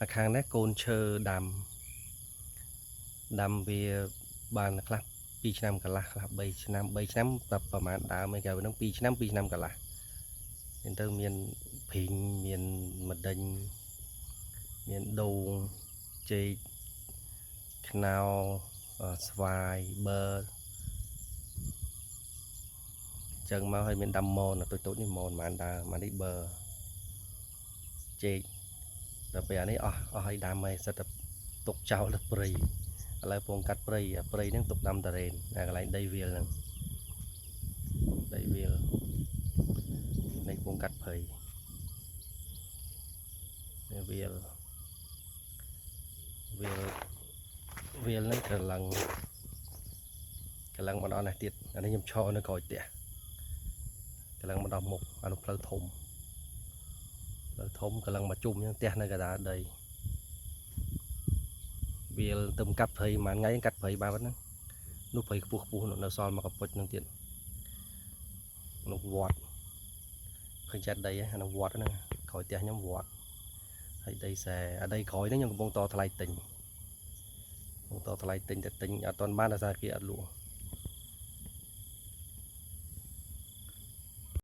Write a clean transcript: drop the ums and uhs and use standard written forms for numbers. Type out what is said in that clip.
អាខាងនេះកូនឈើដាំដាំវាបានខ្លះ2ឆ្នាំកន្លះខ្លះ3ឆ្នាំ3ឆ្នាំតែប្រហែលដើមឯគេហ្នឹង2ឆ្នាំ2ឆ្នាំកន្លះអញ្ចឹងទៅមានព្រីងមានម្ដេញមានដូងចេកខ្នុរស្វាយប័រចឹងមកហើយមានដាំមនតូចតូចនេះមនប្រហែលដើមអានេះប័រចេកដល់ពេលអានេះអស់អស់ហើយដាំហើយសិតតែទុកចោលទៅព្រៃឥឡូវពងកាត់ព្រៃអាព្រៃហ្នឹងទុកដាំតារ៉េនអាកន្លែងដីវាលហ្នឹងដីវាលនេះពងកាត់ព្រៃនេះវាលវាលវាលហ្នឹងក្រឡឹងក្រឡឹងមកដល់នេះទៀតអានេះខ្ញុំឈរនៅក្រោយផ្ទះក្រឡឹងមកដល់មុខអានោះផ្លូវធំផ្លូវធំក្រឡឹងមកជុំអញ្ចឹងផ្ទះនៅកណ្ដាលដីវាលទៅកាត់ព្រៃប្រហែលថ្ងៃកាត់ព្រៃបានប៉ុណ្ណឹងនោះព្រៃខ្ពស់ខ្ពស់នោះនៅសល់មកកពុចហ្នឹងទៀតនោះវត្តឃើញចាត់ដីហ្នឹងអានោះវត្តហ្នឹងក្រោយផ្ទះខ្ញុំវត្តហើយដីស្រែអាដីក្រោយហ្នឹងខ្ញុំកំពុងតថ្លៃទិញកំពុងតថ្លៃទិញតែទិញអត់ទាន់បានដោយសារគេអត់លក់។